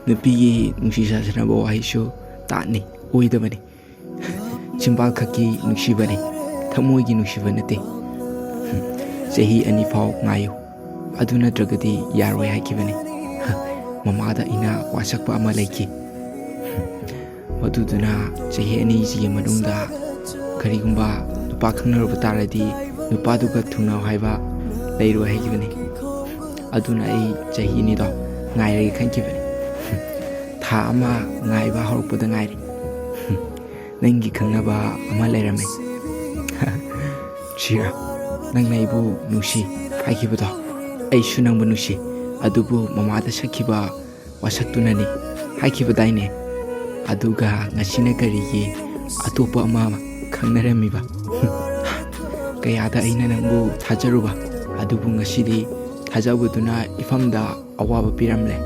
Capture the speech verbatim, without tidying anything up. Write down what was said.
ꯅꯨꯄꯤꯒꯤ ꯅꯨꯡꯁꯤ ꯁꯥꯁꯟꯅꯕ ꯋꯥꯍꯩꯁꯨ ꯇꯥꯠꯅꯤ, ꯑꯣꯏꯗꯕꯅꯤ꯫ ꯆꯤꯝꯕꯥꯜ ꯈꯛꯀꯤ ꯅꯨꯡꯁꯤꯕꯅꯤ, ꯊꯃꯣꯏꯒꯤ ꯅꯨꯡꯁꯤꯕ ꯅꯠꯇꯦ꯫ ꯆꯍꯤ ꯑꯅꯤ ꯐꯥꯎ ꯉꯥꯏꯌꯨ, ꯑꯗꯨ ꯅꯠꯇ꯭ꯔꯒꯗꯤ ꯌꯥꯔꯣꯏ ꯍꯥꯏꯈꯤꯕꯅꯤ꯫ ꯃꯃꯥꯗ ꯑꯩꯅ ꯋꯥꯁꯛꯄ ꯑꯃ ꯂꯩꯈꯤ꯫ ꯃꯗꯨꯗꯨꯅ ꯆꯍꯤ ꯑꯅꯤꯁꯤꯒꯤ ꯃꯅꯨꯡꯗ ꯀꯔꯤꯒꯨꯝꯕ ꯅꯨꯄꯥ ꯈꯪꯅꯔꯨꯕ ꯇꯥꯔꯗꯤ, ꯅꯨꯄꯥꯗꯨꯒ ꯊꯨꯡꯅꯧ ꯍꯥꯏꯕ ꯂꯩꯔꯣꯏ ꯍꯥꯏꯈꯤꯕꯅꯤ꯫ ꯑꯗꯨꯅ ꯑꯩ ꯆꯍꯤ ꯑꯅꯤꯗꯣ ꯉꯥꯏꯔꯒꯦ ꯈꯟꯈꯤꯕꯅꯤ꯫ ꯊꯥ ꯑꯃ ꯉꯥꯏꯕ ꯍꯧꯔꯛꯄꯗ ꯉꯥꯏꯔꯤ꯫ ꯅꯪꯒꯤ ꯈꯪꯅꯕ ꯑꯃ ꯂꯩꯔꯝꯃꯦ꯫ ꯁꯤꯔꯥ, ꯅꯪꯅ ꯑꯩꯕꯨ ꯅꯨꯡꯁꯤ ꯍꯥꯏꯈꯤꯕꯗꯣ, ꯑꯩꯁꯨ ꯅꯪꯕꯨ ꯅꯨꯡꯁꯤ, ꯑꯗꯨꯕꯨ ꯃꯃꯥꯗ ꯁꯛꯈꯤꯕ ꯋꯥꯁꯛꯇꯨꯅꯅꯤ ꯍꯥꯏꯈꯤꯕꯗꯥꯏꯅꯦ? ꯑꯗꯨꯒ ꯉꯁꯤꯅ ꯀꯔꯤꯒꯤ ꯑꯇꯣꯞꯄ ꯑꯃ ꯈꯪꯅꯔꯝꯃꯤꯕ? ꯀꯌꯥꯗ ꯑꯩꯅ ꯅꯪꯕꯨ ꯊꯥꯖꯔꯨꯕ, ꯑꯗꯨꯕꯨ ꯉꯁꯤꯗꯤ ꯊꯥꯖꯕꯗꯨꯅ ꯏꯐꯝꯗ ꯑꯋꯥꯕ ꯄꯤꯔꯝꯂꯦ꯫